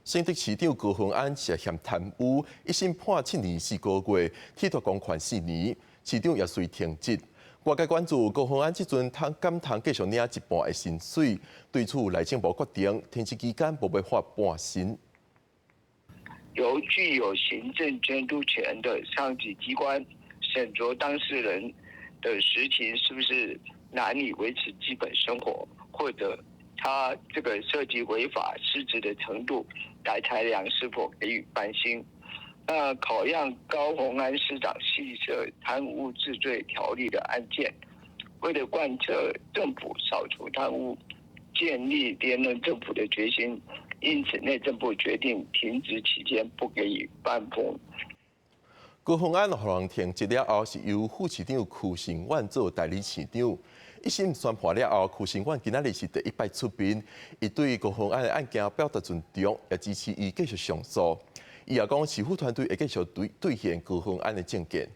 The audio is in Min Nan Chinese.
新竹市長高虹安涉嫌貪污，一審判7年4個月，褫奪公權4年，市長也隨停職。外界關注高虹安這陣通敢通繼續領一半的薪水，對此內政部決定停職期間無欲發半薪。由具有行政監督權的上級機關審酌當事人的實情是不是難以維持基本生活，或者他這個涉及違法失職的程度，來裁量是否給予半薪。那考量高虹安市長係涉貪污治罪條例的案件，為了貫徹政府掃除貪污、建立廉能政府的決心，因此內政部決定停職期間不給予半薪。高虹安予人停職了後，是由副市長邱成遠做代理市長。一審宣判了後，邱成遠今仔日是第一擺出面，伊對高虹安的案件表達尊重，也支持伊繼續上訴。伊也講，市府團隊會繼續兌現高虹安的政見。